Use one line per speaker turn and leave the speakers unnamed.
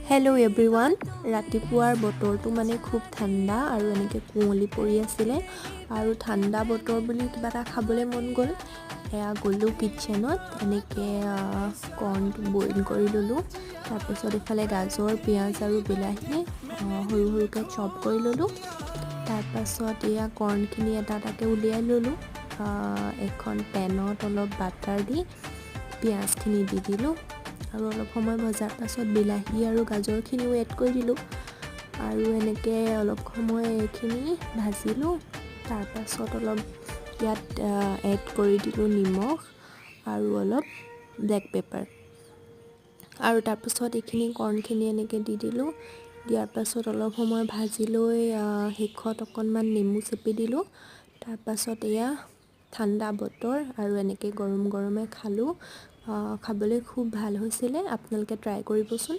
Hello' everyone, ৰাতিপুৱাৰ বতৰটো মানে খুব ঠাণ্ডা আৰু এনেকৈ কুঁৱলী পৰি আছিলে আৰু ঠাণ্ডা বতৰ বুলি কিবা এটা খাবলৈ মন গ'ল। এয়া গ'লোঁ কিটচেনত, এনেকৈ কৰ্ণটো বইল কৰি ল'লোঁ। তাৰপিছত এইফালে গাজৰ, পিঁয়াজ আৰু বিলাহী সৰু সৰুকৈ চপ কৰি ল'লোঁ। তাৰপাছত এয়া কৰ্ণখিনি এটা এটাকৈ উলিয়াই ল'লোঁ। এখন পেনত অলপ বাটাৰ দি পিঁয়াজখিনি দি দিলোঁ আৰু অলপ সময় ভজাৰ পাছত বিলাহী আৰু গাজৰখিনিও এড কৰি দিলোঁ আৰু এনেকৈ অলপ সময় এইখিনি ভাজিলোঁ। তাৰপাছত অলপ ইয়াত এড কৰি দিলোঁ নিমখ আৰু অলপ ব্লেক পেপাৰ আৰু তাৰপাছত এইখিনি কৰ্ণখিনি এনেকৈ দি দিলোঁ। দিয়াৰ পাছত অলপ সময় ভাজি লৈ শেষত অকণমান নেমু চেপি দিলোঁ। তাৰপাছত এয়া ঠাণ্ডা বতৰ আৰু এনেকৈ গৰম গৰমে খালোঁ। খাবলৈ খুব ভাল হৈছিলে, আপোনালোকে ট্ৰাই কৰিবচোন।